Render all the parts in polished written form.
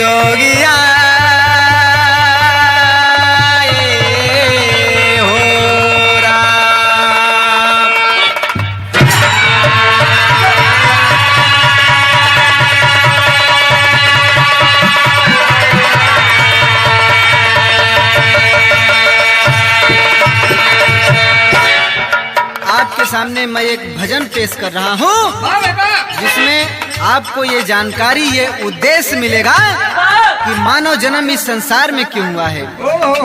जोगिया हो राम। आपके सामने मैं एक भजन पेश कर रहा हूँ जिसमें आपको ये जानकारी, ये उद्देश्य मिलेगा कि मानव जन्म इस संसार में क्यों हुआ है,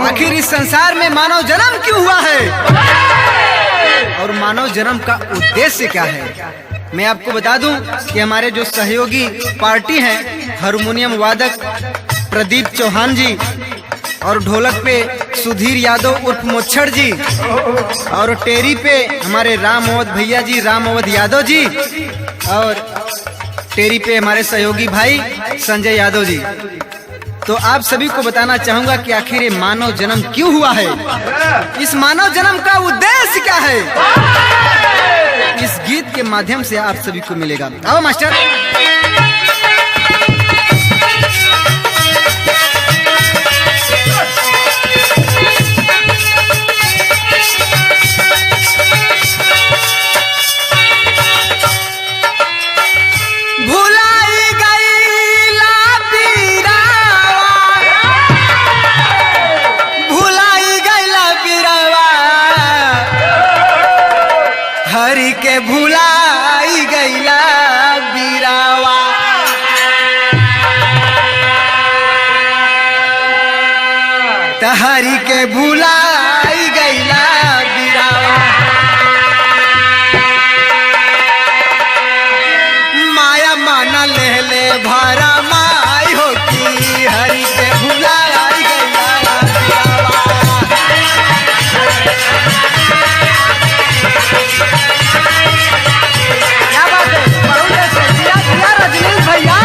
आखिर इस संसार में मानव जन्म क्यों हुआ है और मानव जन्म का उद्देश्य क्या है। मैं आपको बता दूं कि हमारे जो सहयोगी पार्टी हैं, हारमोनियम वादक प्रदीप चौहान जी और ढोलक पे सुधीर यादव उर्फ मोच्छर जी और टेरी पे हमारे राम अवध भैया जी, राम अवध यादव जी और टेरी पे हमारे सहयोगी भाई संजय यादव जी। तो आप सभी को बताना चाहूंगा कि आखिर ये मानव जन्म क्यों हुआ है, इस मानव जन्म का उद्देश्य क्या है, इस गीत के माध्यम से आप सभी को मिलेगा। आओ मास्टर। भुलाई गईला पीरावा, भुलाई गईला पीरावा, हरि के भुलाई गईला बीरावा। हरि के भुलाई गईला बीरावा। माया माना ले ले भारा माई होती, हरि के भुलाई गईला बीरावा। क्या बात है, बहुत अच्छे। जिया जिया रजनीश भैया।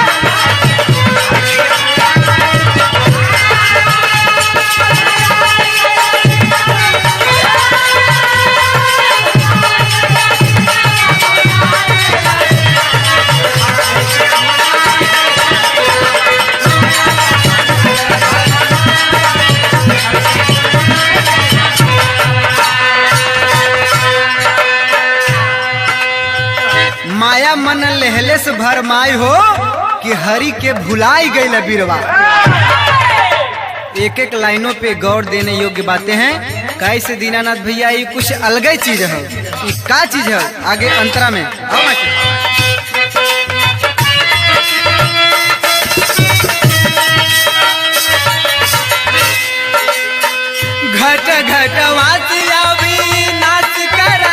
माया मन लहले से भरमाई हो कि हरि के भुलाई गई बीरवा। एक एक लाइनों पे गौर देने योग्य बातें हैं। कैसे दीनानाथ भैया, ये कुछ अलग ही चीज है, ये का चीज है आगे अंतरा में। आओ मास्टर। घट घट वासिया भी नाच कर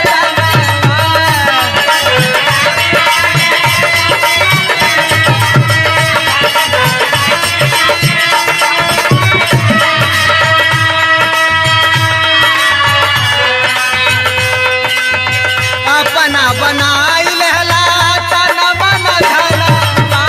अपना बनाई लहला तना मन धनवा।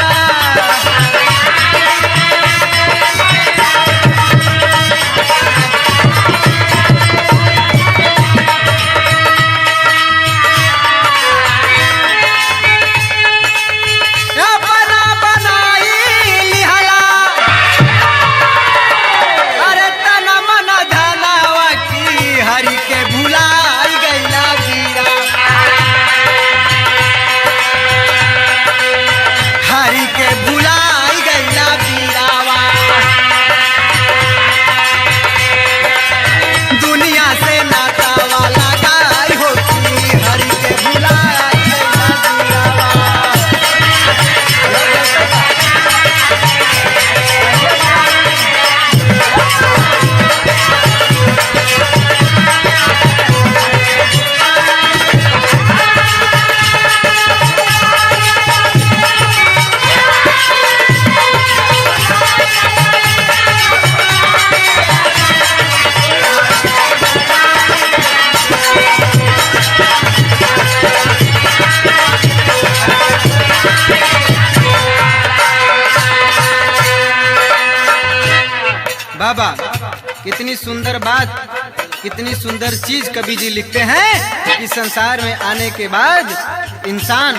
अपना बनाई लिहला अरे तना मन धनवा की हरि के भुलाई गईला बीरा। हरि के भुलाई गईला बीरावा। दुनिया से नाता वाला गाय होती, हरि के भुलाई गईला बीरावा। बाबा कितनी सुंदर बात, कितनी सुंदर चीज कवि जी लिखते हैं कि संसार में आने के बाद इंसान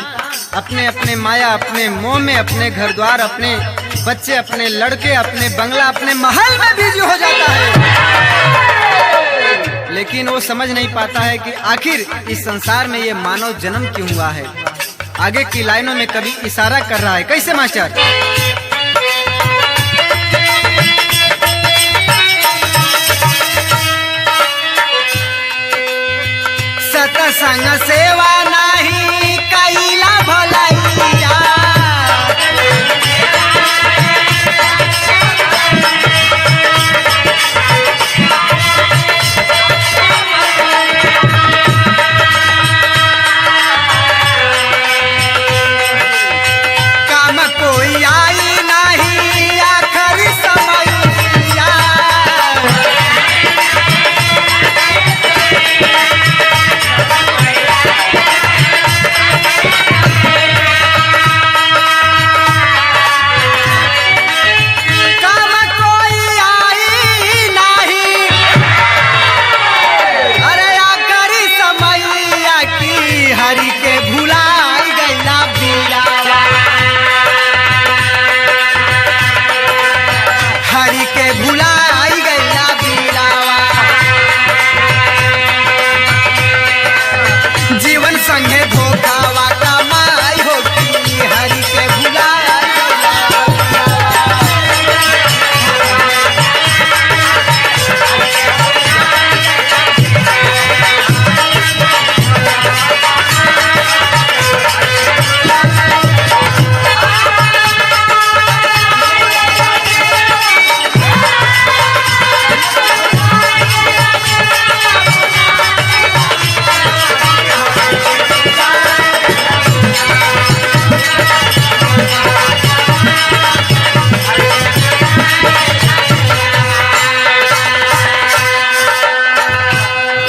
अपने अपने माया, अपने मोह में, अपने घर द्वार, अपने बच्चे, अपने लड़के, अपने बंगला, अपने महल में बिजी हो जाता है, लेकिन वो समझ नहीं पाता है कि आखिर इस संसार में ये मानव जन्म क्यों हुआ है। आगे की लाइनों में कभी इशारा कर रहा है, कैसे मास्टर? सतसंग सेवा नाही कैला भलैया, काम कोई आई नहीं आखिर समैया। काम कोई आई नहीं, अरे आखिर समैया की हरि के भुलाई गैला बीरावा, हरि के भुलाई गैला बीरावा। जीवन संगे धोखावा कमाई होती, हरि के भुलाई गैला बीरावा।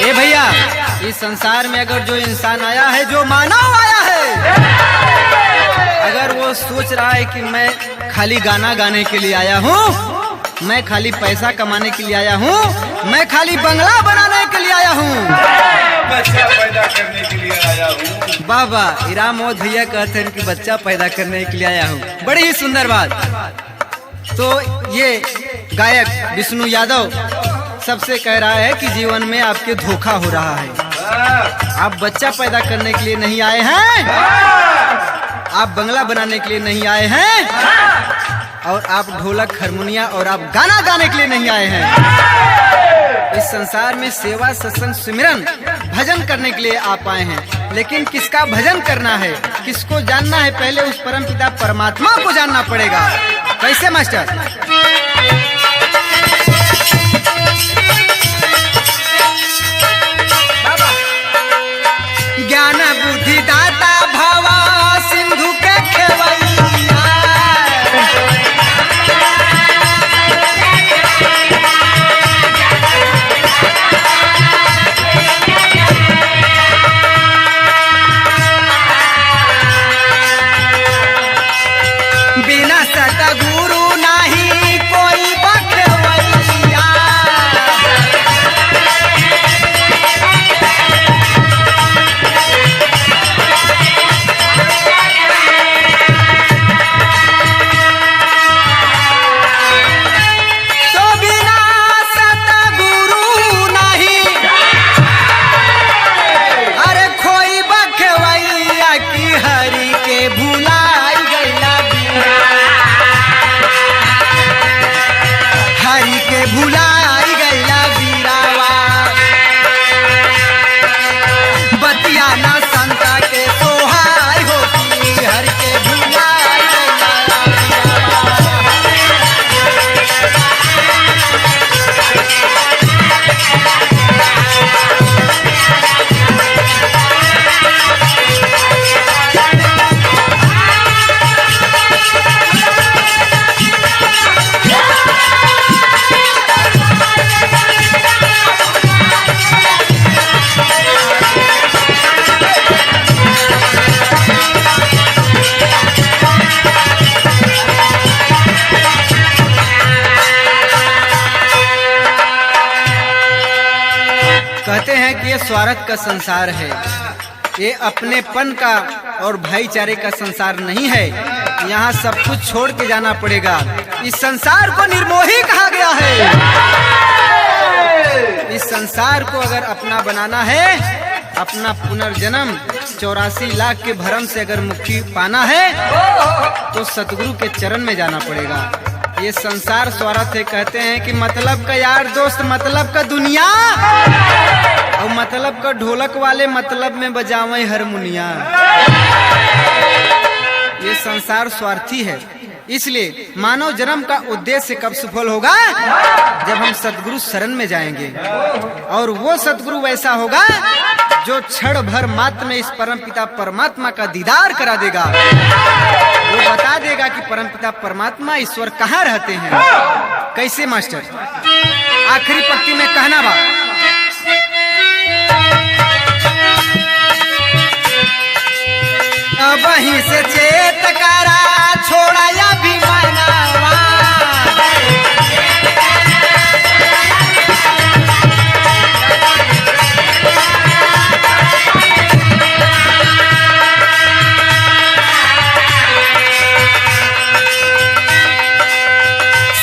ए भैया, इस संसार में अगर जो इंसान आया है, जो मानव आया है, अगर वो सोच रहा है कि मैं खाली गाना गाने के लिए आया हूँ, मैं खाली पैसा कमाने के लिए आया हूँ, मैं खाली बंगला बनाने के लिए आया हूँ, बच्चा पैदा करने के लिए आया हूँ। बाबा इराम मोद भैया कहते हैं कि बच्चा पैदा करने के लिए आया हूँ। बड़ी ही सुंदर बात। तो ये गायक विष्णु यादव सबसे कह रहा है कि जीवन में आपके धोखा हो रहा है। आप बच्चा पैदा करने के लिए नहीं आए हैं, आप बंगला बनाने के लिए नहीं आए हैं, और आप ढोलक हारमोनिया और आप गाना गाने के लिए नहीं आए हैं। इस संसार में सेवा, सत्संग, सुमिरन, भजन करने के लिए आप आए हैं। लेकिन किसका भजन करना है, किसको जानना है, पहले उस परम पिता परमात्मा को जानना पड़ेगा। कैसे मास्टर? ज्ञान बुद्धि दाता भवा सिंधु के खेवैया, बिना सतगुरु नहीं कोई बखवैया। तो बिना सतगुरु नहीं, अरे खोई बखवैया की हरि के भुलाई गैला बीरा, हरि के भुलाई गैला बीरावा। बतिया ना संता के सोहाई होती, हरि के भुलाई गैला बीरावा। कहते हैं कि ये स्वार्थ का संसार है, ये अपनेपन का और भाईचारे का संसार नहीं है। यहाँ सब कुछ छोड़ के जाना पड़ेगा। इस संसार को निर्मोही कहा गया है। इस संसार को अगर अपना बनाना है, अपना पुनर्जन्म 84 लाख के भरम से अगर मुक्ति पाना है तो सतगुरु के चरण में जाना पड़ेगा। ये संसार स्वार्थ है। कहते हैं कि मतलब का यार दोस्त, मतलब का दुनिया, और मतलब का ढोलक वाले मतलब में बजावे हारमोनिया। ये संसार स्वार्थी है। इसलिए मानव जन्म का उद्देश्य कब सफल होगा? जब हम सतगुरु शरण में जाएंगे। और वो सतगुरु वैसा होगा जो क्षण भर मात्र में इस परमपिता परमात्मा का दीदार करा देगा। वो बता देगा कि परमपिता परमात्मा ईश्वर कहाँ रहते हैं। कैसे मास्टर? आखिरी पंक्ति में कहना बा, अब वहीं से चेत करा छोड़ा या भी मनावा।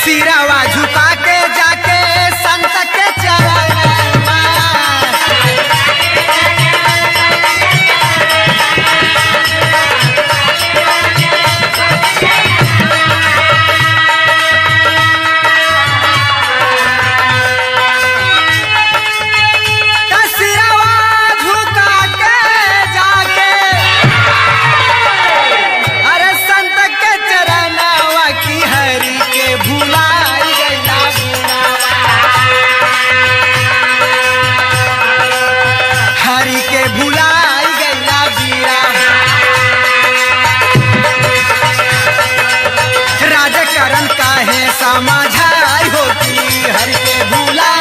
सिरावा झुका के जाके संत के चरणवा। सिरवा झुका के जाके अरे संत के चरणवा की हरि के भुलाई गैला गुणावा। हरि के भुलाई गैला बीरा। राजकरण काहे समझाई होती, हरि के भुलाई।